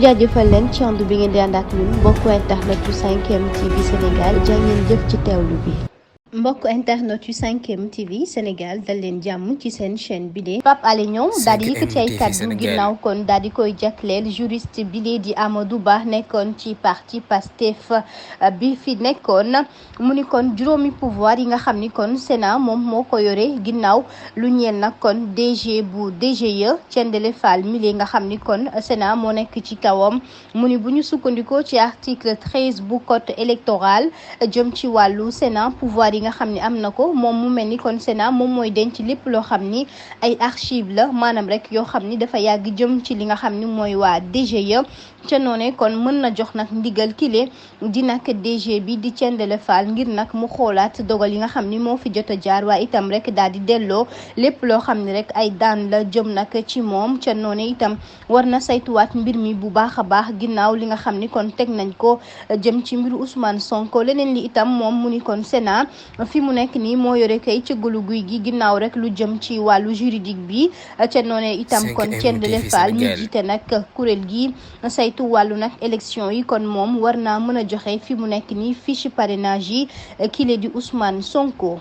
jaajëfal leen ci ànd bi ngeen di ànd ak ñun mbokku internet yu 5M TV Sénégal jaa ngeen jëf ci teewlu bi. mbokk internet yu 5M TV Sénégal dal leen jàmm ci seen chaîne bi de Pape Alé Niang daal di yëkkati ay kàddu ginnaaw kon daal di koy jagleel juriste bi lee di Amadou Ba nekkoon ci parti Pastef bi fi nekkoon mu ni kon juróomi pouvoir yi nga xam ni kon Sénat moom moo ko yore ginnaaw lu ñeel nag kon DG bu DGE Thiendella Fall mi lee nga xam ni kon Sénat moo nekk ci kawam mu ni bu ñu sukkandikoo ci article 13 bu code électoral jëm ci wàllu Sénat pouvoir yi nga xam ne am na ko moom mu mel ni kon Sénat moom mooy denc lépp loo xam ni ay archive la maanaam rek yoo xam ni dafa yàgg jëm ci li nga xam ni mooy waa DGE ca noone kon mën na jox nag ndigal kile di nag DG bi di Thiendella Fall ngir nag mu xoolaat dogal yi nga xam ni moo fi jot a jaar waaye itam rek daal di delloo lépp loo xam ni rek ay daan la jëm nag ci moom ca noone itam war na saytuwaat mbir mi bu baax a baax ginnaaw li nga xam ni kon teg nañ ko jëm ci mbiru Ousmane Sonko leneen li itam moom mu ni kon Sénat fi mu nekk nii moo yore kay ci gulu guy gi ginnaaw rek lu jëm ci wàllu juridique bi ca noone itam kon Thiendella Fall mi jiite nag kuréel gi saytu wàllu nag élection yi kon moom war naa mën a joxe fi mu nekk nii fiche parrainage yi kile di Ousmane Sonko.